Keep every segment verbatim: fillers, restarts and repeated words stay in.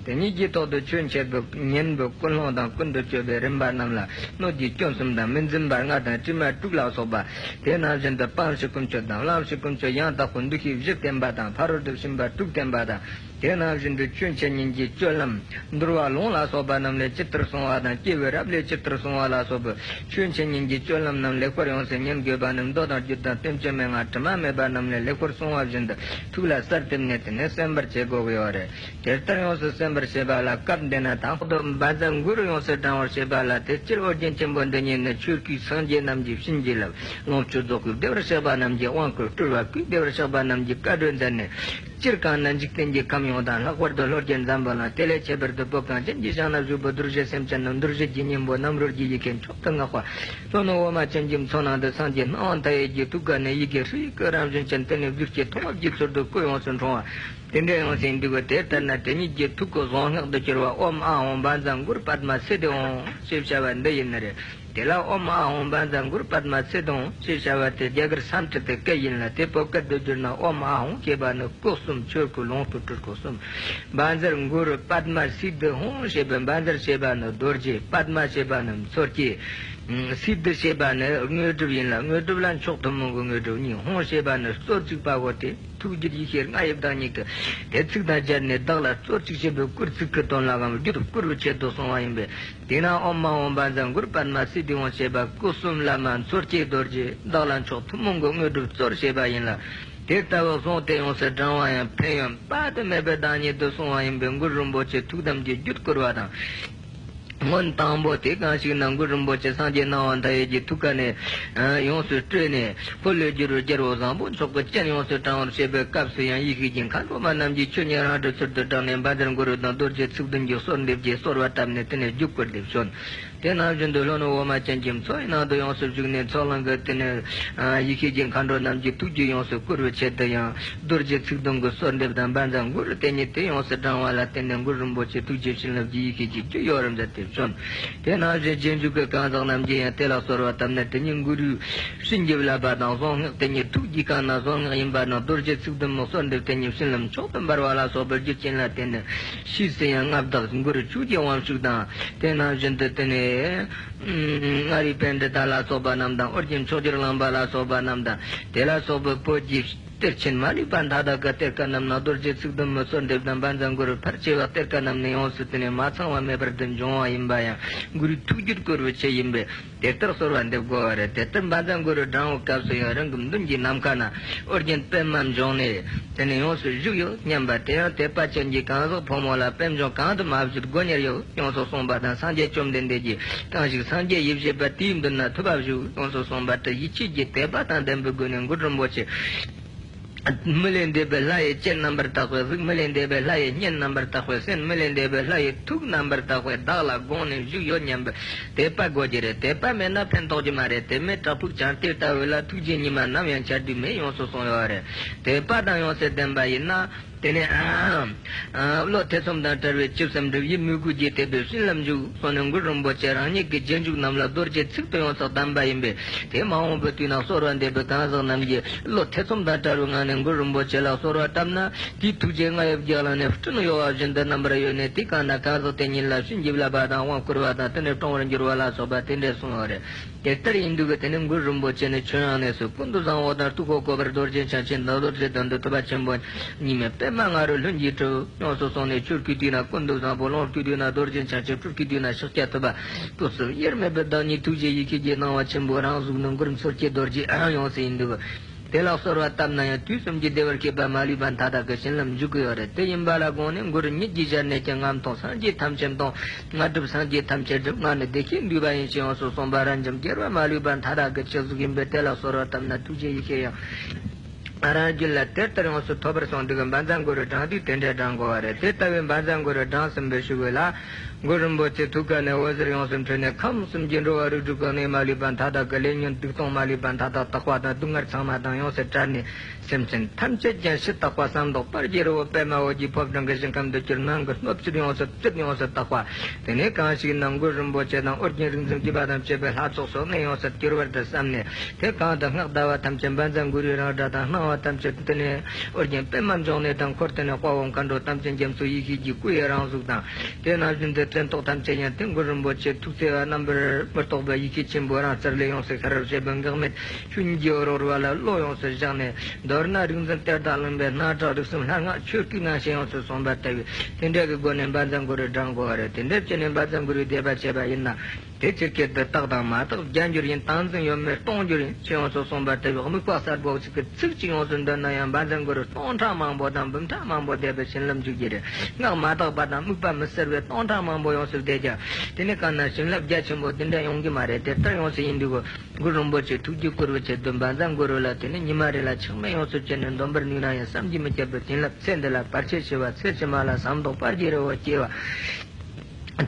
དེ་ཉིད་ཀྱི་ཐོག་ཏུ་ཆོས་འཆད་པའི་ཉན་པའི་ཀུན་སློང་དང་ཀུན་ཏུ་སྤྱོད་པའི་རིམ་པ་རྣམས་ལ་སྣོད་ཀྱི་སྐྱོན་གསུམ་དང་མི་འཛིན་པ་ལྔ་དང་དྲི་མ་དྲུག་ལ་སོགས་པ། དེ་ནང་བཞིན་དུ་སྤང་བྱའི་ཀུན་སྤྱོད་དང་བླང་བྱའི་ཀུན་སྤྱོད་ཡང་དག་པའི་འདུ་ཤེས་བཞི་བསྟེན་པ་དང་ཕ་རོལ་ཏུ་ཕྱིན་པ་དྲུག་བསྟེན་པ་དང་། དེ་ནང་བཞིན་དུ་ཆོས་འཆད་ཉན་གྱི་སྤྱོད་ལམ། འདུལ་བ་ལུང་ལ་སོགས་པ་རྣམས་ལས་ཇི་ལྟར་གསུངས་པ་དང་སྐྱེས་བུའི་རབས་ལས་ཇི་ལྟར་གསུངས་པ་ལ་སོགས་པའི་ཆོས་འཆད་ཉན་གྱི་སྤྱོད་ལམ་རྣམས་ལེགས་པར་ཡོངས་སུ་ཉན་དགོས་པ་ནི་མདོ་དང་རྒྱུད་དང་བསྟན་བཅོས་མན་ངག་དྲི་མ་མེད་པ་རྣམས་ལས་ལེགས་པར་གསུངས་པ་བཞིན་དུ་ཐུགས་ལ་གསལ་བཏབ་ནས་དེ་ནས་གསན་པར་བྱེད་དགོས་ཀྱི་ཡོད་རེད། དེ་ལྟར་ཡོངས་སུ་གསན་པར་བྱེད་པ་ལ་སྐབས་འདི་ན་དང་པོ་བཛྲ་གུ་རུ་ཡོངས་སུ་བགྲང་བར་བྱེད་པ་ལ། དེ་སྤྱིར་ཨོ་རྒྱན་ཆེན་པོ་འདི་ཉིད་ནི་ཆོས་སྐུའི་སངས་རྒྱས་རྣམས་ཀྱི་བྱིན་གྱིས་བརླབས། ལོངས་སྤྱོད་རྫོགས་སྐུའི་བདེ་བར་གཤེགས་པ་རྣམས་ཀྱི་དབང་བསྐུར། སྤྲུལ་པ་སྐུའི་བདེ་བར་གཤེགས་པ་རྣམས་ཀྱི་བཀའ་གྲོས་མཛད་ནས། སྤྱིར་གང་ན་འཇིག་རྟེན་གྱི་ཁམས་ཡོངས་དང་། ལྷག་པར་དུ་ལྷོ་རྒྱལ་འཛམ་བུ་གླིང་། དེ་ལས་ཁྱད་པར་དུ་བོད་གངས་ཅན་གྱི་ཞིང་ན་བཞུགས་པའི་རྡོ་རྗེ་སེམས་ཅན་རྣམས་རྡོ་རྗེ་རྗེ་སྙིང་པོ་རྣམ་རོལ་གྱི་ཡི་གེ་མཆོག་ཏུ་བསྔགས་པ། ལྷོ་ནུབ་འོ་མ་ཅན་གྱི་མཚོ་ནང་དུ་སངས་རྒྱས་སྣང་བ་མཐའ་ཡས་ཀྱི་ཐུགས་ཀ་ནས་ཡི་གེ་ཧྲཱིཿཡིག་གི་རང་བཞིན་ཅན་དེ་ནི་གཟུགས་ཀྱི་མཐོང་བ་བརྒྱུད་ཚུལ་དུ་སྐུ་ཡོངས་སུ་འཁྲུངས་པ། དེ་འདྲ་ཡང་ཟེར་འདུག་གི། དེ་ལྟར་ན་དེ་ཉིད་ཀྱི་ཐུགས་ཀྱི་གཟུངས་སྔགས་འདི་སྦྱོར་བ་ཨོཾ་ཨཱཿཧཱུྃ་བཛྲ་གུ་རུ་པདྨ་སིདྡྷི་ཧཱུྃ་ཞེས་བྱ་བ་འདི་ཡིན་ནི་རེད། དེ་ལ་ཨོཾ་ཨཱཿཧཱུྃ་བཛྲ་གུ་རུ་པདྨ་སིདྡྷི་ཧཱུྃ་ཞེས་བྱ་བ་དེ་རྒྱ་གར་སཾ་སྐྲྀ་ཏའི་སྐད་ཡིན་ལ། དེ་བོད་སྐད་དུ་བསྒྱུར་ན་ཨོཾ་ཨཱཿཧཱུྃ་ཞེས་པ་ནི་སྐུ་གསུམ་ཆོས་སྐུ་ལོངས་སྐུ་སྤྲུལ་སྐུ་གསུམ། བཛྲ་གུ་རུ་པདྨ་སིདྡྷི་ཧཱུྃ་ཞེས་པའི། བཛྲ་ཞེས་པ་ནི་རྡོ་རྗེ། པདྨ་ཞེས་པ་ནི་མཚོ་སྐྱེས། སིདྡྷི་ཞེས་པ་ནི་དངོས་གྲུབ་ཡིན་ལ། དངོས་གྲུབ་ལ་མཆོག་ཐུན་མོང་གི་དངོས་གྲུབ་གཉིས། ཧཱུྃ་ཞེས་པ་ནི་གཙོ་བྱས་པའོ། དེ་ཐུགས་རྒྱུད་ཡེ་ཤེས་ལྔ་ཡི་བདག་ཉིད་ཀྱི་དེ་ཚིག་དང་སྦྱར་ནས་བདག་ལ་གཙོ་བྱས་བྱེད་པའི་བསྐུར་ཚིག་གི་དོན་ལའང་རྒྱུད་བསྐུར་བའི་ཆེད་དུ་གསུངས་པ་ཡིན་པས། དེས་ན་ཨོཾ་ཨཱཿཧཱུྃ་བཛྲ་གུ་རུ་པདྨ་སིདྡྷི་ཧཱུྃ་ཞེས་པ་སྐུ་གསུམ་བླ་མ་མཚོ་སྐྱེས་རྡོ་རྗེ་བདག་ལ་མཆོག་ཐུན་མོང་གི་དངོས་གྲུབ་སྩོལ་ཞེས་པ་ཡིན་ལ། དེ་ལྟ་བུའི་གཟུངས་དེ་ཡོངས་སུ་བགྲང་བ་ཡང་ཕན་ཡོན་དཔག་ཏུ་མེད་པའི་བདག་ཉིད་དུ་གསུངས་པ་ཡིན་པས། གུ་རུ་རིན་པོ་ཆེ་ཐུགས་དམ་གྱི་རྒྱུད་བསྐུར་བ་དང་། སྔོན་དང་པོ་དེ་གང་ཞིག་ན་གུ་རུ་རིན་པོ་ཆེ་སངས་རྒྱས་སྣང་བ་མཐའ་ཡས་ཀྱི་ཐུགས་ཀ་ནས་ཡོངས་སུ་སྤྲོས་ནས། འཁོར་ལོས་སྒྱུར་བའི་རྒྱལ་པོ་བཟང་པོ་མཆོག་གི་སྤྱན་ཡོངས་སུ་དྲང་བར་བྱེད་པའི་སྐབས་སུ་ཡང་ཡེ་ཤེས་ཀྱི་མཁའ་འགྲོ་མ་རྣམས་ཀྱིས་ཆོས་ཉིད་རང་གྲོལ་ཚུལ་དུ་བགྲངས་ནས། བཛྲ་གུ་རུ་དང་རྡོ་རྗེ་ཚིག་བདུན་གྱི་གསོལ་འདེབས་ཀྱིས་གསོལ་བ་བཏབ་ནས་དེ་ནས་རྒྱུད་བསྐུར་ཏེ་བྱོན། དེ་ནང་བཞིན་དུ་ལྷོ་ནུབ་འོ་མ་ཅན་གྱི་མཚོ་ཡི་ནང་དུ་ཡོངས་སུ་བཞུགས་ནས། མཚོ་གླིང་གི་དེ་ནས་ཡེ་ཤེས་ཀྱི་མཁའ་འགྲོ་རྣམས་ཀྱིས་ཐུགས་རྒྱུད་ཡོངས་སུ་བསྐུར་བའི་ཆེད་དུ་ཡང་རྡོ་རྗེ་ཚིག་བདུན་གྱི་གསོལ་འདེབས་དང་། བཛྲ་གུ་རུ་དེ་ཉིད་དེ་ཡོངས་སུ་བགྲང་བ་ལ་བརྟེན་ནས་གུ་རུ་རིན་པོ་ཆེ་ཐུགས་རྗེ་བྱིན་རླབས་ཀྱི་ཡེ་ཤེས་ཀྱི་རྒྱུ་ཡོད་རུ་མཛད་དེ་བྱོན། དེ་ནང་བཞིན་རྗེས་འཇུག་གི་གང་ཟག་རྣམས་ཀྱིས་ཡང་དེ་ལ་གསོལ་བ་བཏབ་ན། དེ་ཉིད་གུ་རུའི་བྱིན་གྱིས་བརླབས་པ་དང་། གཟུངས་སྔགས་དེ་ཉིད་ཐུགས་ཀྱི་རྐང་ན་གཟུངས་སྔགས་ཡིན་པ་ན། རྡོ་རྗེ་ཚིག་བདུན་མའི་གསོལ་འདེབས་དེ་ཉིད་བྱིན་རླབས་མཆོག་ཏུ་འབར་བ་ལ་སོགས་པའི་རྒྱུ་རྐྱེན་ལ་བརྟེན་ནས་ཕྱིས་སུ་ཡང་མངའ་བདག་གུ་རུ་ཆོས་ཀྱི་དབང་ཕྱུག་དང་། དེ་ནང་བཞིན་དུ་དེ་ནས་མངའ་རིས་པཎྜི་ཏ་ལ་སོགས་པ་རྣམས་དང་། ཨོ་རྒྱན་མཆོག་གྱུར་གླིང་པ་ལ་སོགས་པ་རྣམས་དང་། དེ་ལ་སོགས་པའི་བོད་ཀྱི་གཏེར་ཆེན་མ་ལུས་པ་མཐའ་དག་གི་གཏེར་ཁ་རྣམས་ན། རྡོ་རྗེ་ཚིག་བདུན་མའི་གསོལ་འདེབས་དང་། བཛྲ་གུ་རུ་ཕལ་ཆེ་བ་གཏེར་ཁ་རྣམས་ནས་ཡོངས་སུ་དེ་ནས་མ་ཚང་བ་མེད་པར་དུ་འབྱུང་བ་ཡིན་པ་ཡང་། གུ་རུའི་ཐུགས་རྒྱུད་བསྐུར་བའི་ཆེད་ཡིན་པས། དེ་ལྟར་གསོལ་བ་འདེབས་དགོས་པ་རེད། དེ་ལྟར་བཛྲ་གུ་རུ་བགྲང་བའི་སྐབས་སུ་ཡང་རང་གི་མདུན་གྱི་ནམ་མཁའ་ན་ཨོ་རྒྱན་པདྨ་འབྱུང་གནས་དེ་ནས་ཡོངས་སུ་བཞུགས་ཡོད་སྙམ་པ། དེ་ཡང་དད་པ་ཅན་གྱི་གང་ཟག་ཕོ་མོ་ལ་པད་འབྱུང་གང་དུ་མ་བཞུགས་སྒོ་ཉེར་ཡོད་ཡོངས་སུ་གསུངས་པ་དང་། སངས་རྒྱས་བཅོམ་ལྡན་འདས་ཀྱིས་གང་ཞིག་སངས་རྒྱས་ཡིད་བཞེས་པ་དེའི་མདུན་ན་ཐུབ་པ་བཞུགས་ཡོངས་སུ་གསུངས་པ་ལྟར། ཡིད་ཆེས་ཀྱི་དད་པ་དང་ལྡན་པའི་སྒོ་ནས་གུ་རུ་རིན་པོ་ཆེ་མི་ལས་འདས་པའི་ལྷ་ཡི་སྤྱན་རྣམ་པར་དག་པའི་གཟུགས། མི་ལས་འདས་པའི་ལྷ་ཡི་སྙན་རྣམ་པར་དག་པའི་སེམས། མི་ལས་འདས་པའི་ལྷ་ཡི་ཐུགས་རྣམ་པར་དག་པའི་བདག་ལ་དགོངས་ནས་བཞུགས་ཡོད་སྙམ་པའི་དད་པ་དགོས་ཀྱི་རེད། དད་པ་མེད་ན་ཕན་ཐོགས་ཀྱི་མ་རེད། དད་མེད་བྲག་ཕུག་བྱང་གཏེར་ལྟ་བུ་ལ། ཐུགས་རྗེའི་ཉི་མ་ནམ་ཡང་འཆར་དུས་མེད་ཡོངས་སུ་གསུངས་ཡོད་རེད། དད་པ་དང་ཡོངས་སུ་ལྡན་པ་ཡིན་ན། དེ་ནས་བློ་ཐེ་ཚོམ་དང་བྲལ་བའི་ཆུ་བསམ་འགྲུབ་ཡིད་མོས་གུས་ཀྱི་དད་པས་བྱིན་རླབས་འཇུག་གསུངས་ནས་གུ་རུ་རིན་པོ་ཆེ་རང་ཉིད་ཀྱི་རྗེས་འཇུག་རྣམས་ལ་རྡོ་རྗེ་ཚིག་ཏུ་ཡོངས་སུ་གདམས་པ་ཡིན་པས། དེ་མ་འོངས་པའི་དུས་ན་གསོལ་བ་འདེབས་པའི་གང་ཟག་རྣམས་ཀྱིས་བློ་ཐེ་ཚོམ་དང་བྲལ་བའི་ངང་ནས་གུ་རུ་རིན་པོ་ཆེ་ལ་གསོལ་བ་བཏབ་ན། དེའི་ཐུགས་རྗེ་རྔ་ཡབ་རྒྱ་གླིང་ནས་སྤྲིན་གཡོ་བ་བཞིན་དུ་རྣམ་པར་གཡོས་ནས། དེའི་གང་ན་གང་ཟག་དེ་ཉིད་ལ་བྱིན་གྱིས་བརླབས་པ་དང་དབང་བསྐུར་བ་དང་། དེ་ནས་སྲུང་བར་འགྱུར་བ་ལ་སོགས་པ་དེ་འདྲས་གསུངས་ཡོད་རེད། དེ་ལྟར་ཡིན་དུས་ཀྱི་དེ་ནས་གུ་རུ་རིན་པོ་ཆེ་ནི་ཁྱོན་ཡངས་ནས་སུ། ཀུན་ཏུ་བཟང་པོ་དང་སྟུག་པོ་བཀོད་པར། རྡོ་རྗེ་འཆང་ཆེན་དང་རྡོ་རྗེ་གདན་དུ། ཐུབ་པ་ཆེན་པོ་ཉི་མའི་པདྨ་ང་རོས་ལྷུན་གྱིས་གྲུབ། ཡོངས་སུ་གསུངས་ནས་ཆོས་སྐུའི་དུས་ན་ཀུན་ཏུ་བཟང་པོ། ལོངས་སྐུའི་དུས་ན་རྡོ་རྗེ་འཆང་ཆེན། སྤྲུལ་སྐུའི་དུས་ན་ཤཱཀྱ་ཐུབ་པ། སྐུ་གསུམ་དབྱེར་མེད་པའི་བདག་ཉིད་ཐུགས་རྗེ་ཡེ་ཤེས་ཀྱི་སྣང་བ་ཆེན་པོ་རང་གཟུགས་ནི་གུ་རུ་མཚོ་སྐྱེས་རྡོ་རྗེ་ཡོངས་སུ་ཡིན་དུས། དེ་ལ་གསོལ་བ་བཏབ་ན་ཡང་དུས་གསུམ་གྱི་བདེ་བར་གཤེགས་པ་མ་ལུས་པ་མཐའ་དག་གི་བྱིན་རླབས་འཇུག་གི་ཡོད་རེད། དེ་ཡིན་པ་ལ་དགོངས་ནས་གུ་རུ་ཉིད་ཀྱི་ཞལ་ནས་ཀྱང་། ང་མཐོང་སངས་རྒྱས་ཐམས་ཅད་མཐོང་། ང་སྒྲུབ་སངས་རྒྱས་ཐམས་ཅད་སྒྲུབ། ང་ནི་བདེ་གཤེགས་འདུས་པ་ཡིན་ཞེས་ཡོངས་སུ་གསུངས་པ་རབ་འབྱམས་རྒྱལ་བ་མ་ལུས་པ་མཐའ་དག་གི་ཆོས་གཟུགས་ཡིན་པས། དེ་ལ་གསོལ་བ་བཏབ་ན་ཐུགས་རྗེ་ཡེ་ཤེས་ཡང་རང་རྒྱུད་ལ་དེ་ལྟར་ཡོངས་སུ་ཐོབ་པར་གསུངས་འདུག་གི། བཛྲ་གུ་རུ་བགྲང་དུས་དེ་འདྲའི་བགྲང་དགོས་པ་རེད། དེ་ལྟ་བུའི་བཛྲ་གུ་རུ་བགྲང་ཟིན་པའི་ཤུལ་ལ། གུ་རུ་རིན་པོ་ཆེ་ཐུགས་ཀ་ནས་འོད་ཟེར་ཡོངས་སུ་འཕྲོས་ནས། ཁམས་གསུམ་གྱི་འགྲོ་བ་རིགས་དྲུག་གི་གནས་མ་ལུས་པ་མཐའ་དག་གི། ལས་ཉོན་སྡིག་ལྟུང་མ་ལུས་པ་མཐའ་དག་དག་པ་དང་། སྡུག་བསྔལ་ཚང་མ་དང་ཡོངས་སུ་བྲལ་ནས། སེམས་ཅན་ཐམས་ཅད་ཀྱང་ཕྱི་དག་པ་བསམ་རྟོགས་པར་བགྱི་རོལ་པོ་པདྨ་འོད་ཀྱི་ཕོ་བྲང་གི་ཞིང་ཁམས་དུ་གྱུར། ནང་གི་སྣོད་བཅུད་ཡོངས་སུ་བཙུགས། ཡོངས་སུ་དག་པ། དེ་ནས་གང་ཞིག་ན་གུ་རུ་རིན་པོ་ཆེ་དང་ཨོ་རྒྱན་རིག་འཛིན་བརྒྱུད་པ་ཐམས་ཅད་པའི་ལྷ་ཚོགས་སོགས་ནས་ཡོངས་སུ་གྱུར་བར་དུ་བསམས་ནས། དེ་གང་དུ་སྔགས་བཟླ་བ་ཐམས་ཅད་བཛྲ་གུ་རུའི་རང་སྒྲ་དང་། སྣང་བ་ཐམས་ཅད་དེ་ནས་ཨོ་རྒྱན་པདྨ་འབྱུང་གནས་དང་། འཁོར་དེ་ནས་དཔའ་བོ་མཁའ་འགྲོ་ཐམས་ཅད་རྒྱ་མཚོ་ཡེ་ཤེས་ཀྱི་སྐུ་ཡི་རང་གཟུགས་དང་། དེ་ནང་བཞིན་དུ་སྟན་ཐོག་ཐམས་ཅད་ཡང་དེ་གུ་རུ་རིན་པོ་ཆེ་ཐུགས་བརྩེ་བ་རྣམ་པར་མི་རྟོག་པའི་ཡེ་ཤེས་ཆེན་པོ་རང་རྩལ་ལས་ཡོངས་སུ་ཤར་བར་བྱེད་པའི་འགག་མེད་ཆོས་ཉིད་ཀྱི་རོལ་པ་ལ་བློ་ཡོངས་སུ་བཞག་ནས། མདོར་ན་རིག་འཛིན་གཏེར་བདག་གླིང་པས་སྣང་གྲགས་རིག་གསུམ་ལྷ་སྔགས་ཆོས་སྐུའི་རྣམ་ཤེས་ཡོངས་སུ་སོང་བ་ལྟ་བུའི་དེ་འདྲ་གི་སྒོ་ནས་བཛྲ་གུ་རུ་བགྲང་དགོས་པ་རེད། དེ་འདྲ་བྱས་ནས་བཛྲ་གུ་རུའི་བཟླས་པ་བྱས་པ་ཡིན་ན། དེ་ཕྱིར་སྐད་དུ་རྟག་དང་མ་རྟག་རྒྱ་འགྱུར་ཡིན། སྟངས་འཛིན་ཡོད་མེད་སྟོང་འགྱུར་ཡིན། ཅེས་ཡོངས་སུ་གསུངས་པ་ལྟ་བུའི་དམིགས་པ་གསལ་པོ་ཞིག་གི་ཚིག་གཅིག་ཡོངས་སུ་འདོན་ན་ཡང་བཛྲ་གུ་རུ་སྟོང་ཕྲག་མང་པོ་དང་འབུམ་ཕྲག་མང་པོ་བཟླས་པའི་བྱིན་རླབས་འཇུག་གི་རེད། སྔགས་མ་དག་པ་དང་དམིགས་པ་མི་གསལ་བའི་སྟོང་ཕྲག་མང་པོ་ཡོངས་སུ་བཟླས་ཀྱང་། དེ་ནི་གང་ན་བྱིན་རླབས་རྒྱ་ཆེན་པོ་དེ་འདྲ་ཡོང་གི་མ་རེད། དེ་ལྟར་ཡོང་སྲིད་ཡིན་དུས། གུ་རུ་རིན་པོ་ཆེ་ཐུགས་རྒྱུད་བསྐུལ་བའི་ཆེད་དུ་བཛྲ་གུ་རུ་ལ་དེ་ནི་ཉི་མ་རེ་ལ་ཆག་མེད་ཡོངས་སུ་བྱས་ནས་འདོན་པར་ནུས་ན་ཡང་བསམ་གྱིས་མི་ཁྱབ་པའི་བྱིན་རླབས་ཚེ་འདི་ལ་བར་ཆད་ཞི་བ། ཚེ་ཕྱི་མ་ལ་བསམ་རྟོགས་པར་བགྱི་རོལ་པོ་སྐྱེ་བ།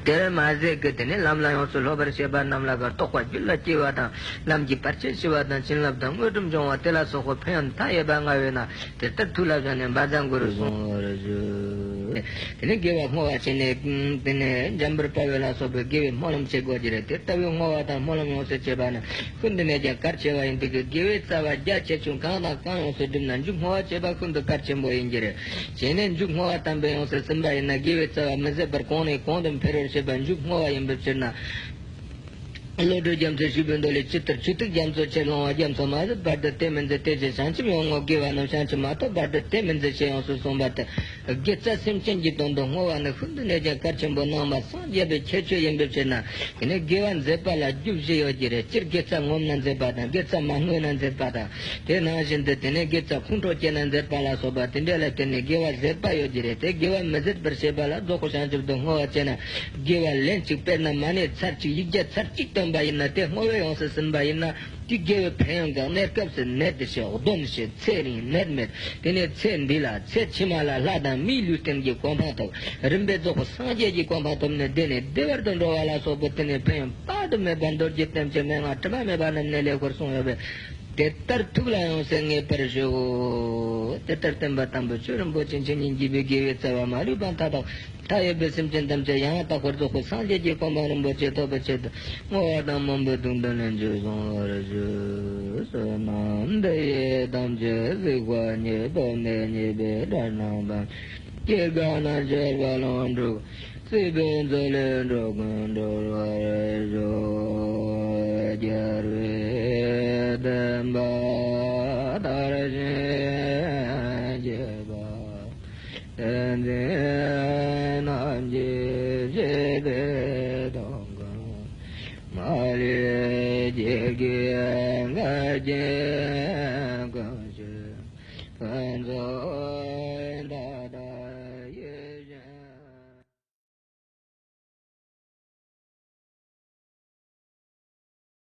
དེར་མ་ཟད་ཀྱི་དེ་ནས་ལམ་ལ་ཡོངས་སུ་སློབ་པར་བྱེད་པ་རྣམས་ལ་གི་རྟོགས་པ་རྒྱུད་ལ་སྐྱེ་བ་དང་། ལམ་གྱི་བར་ཆད་ཞི་བ་དང་། བྱིན་རླབས་དང་དངོས་གྲུབ་འབྱུང་བ། དེ་ལ་སོགས་པའི་ཕན་ཡོན་མཐའ་ཡས་པ་མངའ་བས་ན། དེ་ལྟར་ཐུགས་ལ་བཞག་ནས་བཛྲ་གུ་རུ་གསུང་བར་ཞུ། དེ་ནས་དགེ་བ་བསྔོ་བ་བྱས་ནས། དེ་ནས་འཇམ་དཔལ་དཔའ་བོ་ལ་སོགས་པའི་དགེ་བའི་སྨོན་ལམ་བྱེད་དགོས་ཀྱི་རེད། དེ་ལྟ་བུའི་བསྔོ་བ་དང་སྨོན་ལམ་ཡོངས་སུ་བྱེད་པ་ནི་ཤིན་ཏུ་ནས་ཀྱང་གལ་ཆེ་བ་ཡིན་དུས་ཀྱི། དགེ་བའི་རྩ་བ་རྒྱ་ཆེ་ཆུང་གང་དང་གང་ཡོངས་སུ་བསྒྲུབས་ན། མཇུག་བསྔོ་བ་བྱེད་པ་ཤིན་ཏུ་གལ་ཆེན་པོ་ཡིན་གྱི་རེད། བྱས་ནས་མཇུག་བསྔོ་བ་དམ་པས་ཡོངས་སུ་ཟིན་པ་ཡིན་ན། དགེ་བའི་རྩ་བ་མི་ཟད་པར་གོང་ནས་གོང་དུ་འཕེལ་བར་བྱེད་པ་མཇུག་བསྔོ་བ་ཡིན་པའི་ཕྱིར་ན། བློ་གྲོས་རྒྱ་མཚོའི་སྤྲུལ་པའི་མདོ་ལས། ཇི་ལྟར་ཆུ་ཐིགས་རྒྱ་མཚོ་ཆེར་ལྷུང་བ། རྒྱ་མཚོ་མ་ཟད་བར་དུ་དེ་མི་འཛད་དེ་བཞིན་བྱང་ཆུབ་ཡོངས་བསྔོ་དགེ་བ་རྣམས། བྱང་ཆུབ་མ་ཐོབ་བར་དུ་དེ་མི་འཛད་ཅེས་ཡོངས་སུ་གསུངས་པ་ལྟར། དགེ་རྩ་སེམས་ཅན་གྱི་དོན་དུ་བསྔོ་བ་ནི་ཤིན་ཏུ་ནས་ཀྱང་གལ་ཆེན་པོ། ནང་པ་སངས་རྒྱས་པའི་ཁྱད་ཆོས་ཡིན་པའི་ཕྱིར་ན། དེ་ནས་དགེ་བ་མཛད་པ་ལ་རྒྱུ་བཞི་ཡོད་ཀྱི་རེད། སྤྱིར་དགེ་རྩ་ངོམས་ན་མཛད་པ་དང་། དགེ་རྩ་མ་བསྔོས་ན་མཛད་པ་དང་། དེ་ནང་བཞིན་དུ་དེ་ནས་དགེ་རྩ་ཁོང་ཁྲོ་སྐྱེས་ན་མཛད་པ་ལ་སོགས་པ་དེ་འདྲ་ལ་བརྟེན་ནས་དགེ་བ་ཟད་པ་ཡོད་ཀྱི་རེད། དེ་དགེ་བ་མི་ཟད་པར་བྱེད་པ་ལ་རྫོགས་པའི་བྱང་ཆུབ་ཏུ་བསྔོ་བ་བྱས་ན། དགེ་བ་ལན་གཅིག་དཔེར་ན་མ་ཎི་ཚར་གཅིག་ཡིག་བརྒྱ་ཚར་གཅིག་བཏོན་པ་ཡིན་ན། དེ་བསྔོ་བས་ཡོངས་སུ་ཟིན་པ་ཡིན་ན། དེ་དགེ་བའི་ཕན་ཡོན་གང་གནས་སྐབས་སུ་ནད་དུ་ཞི། གདོན་ཞི། ཚེ་རིང་། ནད་མེད། དེ་ནས་ཚེ་འདི་ལ་ཚེ་ཕྱི་མ་ལ་ལྷ་དང་མིའི་ལུས་རྟེན་གྱི་གོ་འཕང་ཐོབ། རིམ་པས་རྫོགས་པའི་སངས་རྒྱས་ཀྱི་གོ་འཕང་ཐོབ་ནས་བདེ་ནས་བདེ་བར་དུ་འགྲོ་བ་ལ་སོགས་པའི་དེ་ནས་ཕན་ཡོན་དཔག་ཏུ་མེད་པ་མདོ་རྒྱུད་ཐམས་ཅད་མན་ངག་དྲི་མ་མེད་པ་རྣམས་ནས་ལེགས་པར་གསུངས་ཡོད་པས། དེ་ལྟར་ཐུགས་ལ་ཡོངས་སུ་ངེས་པར་ཞུ། དེ་ལྟར་བསྟན་པ་དམ་པའི་ཆོས་རིན་པོ་ཆེ་འཆད་ཉན་བགྱིས་པའི་དགེ་བའི་རྩ་བ་མ་ལུས་པ་མཐའ་དག་མཐའ་ཡས་པའི་སེམས་ཅན་ཐམས་ཅད་ཡང་དག་པར་རྫོགས་པའི་སངས་རྒྱས་ཀྱི་གོ་འཕང་རིན་པོ་ཆེ་ཐོབ་པའི་ཆེད་དུ་བསྔོ་བ་དང་སྨོན་པའི་ཐུགས་འདུན་ལན་བརྗོད་གསུང་བར་ཞུ། བསོད་ནམས་འདི་ཡིས་ཐམས་ཅད་གཟིགས་པ་ཉིད། ཐོབ་ནས་ཉེས་པའི་དགྲ་རྣམས་ཕམ། སྐྱེ་རྒ་ན་འཆིའི་རྦ་ཀློང་འཁྲུགས། སྲིད་པའི་མཚོ་ལས་འགྲོ་ཀུན་སྒྲོལ་བར་ཤོག། རྒྱལ་བའི་བསྟན་པ་དར་ཞིང་རྒྱས་པ། བསྟན་འཛིན་རྣམས་ཀྱི་བཞེད་པའི་དོན་ཀུན། མ་ལུས་རྒྱལ་གྱི་དགའ་སྐྱིད་ཀུན་ཞུ་ཕུན་ཚོགས།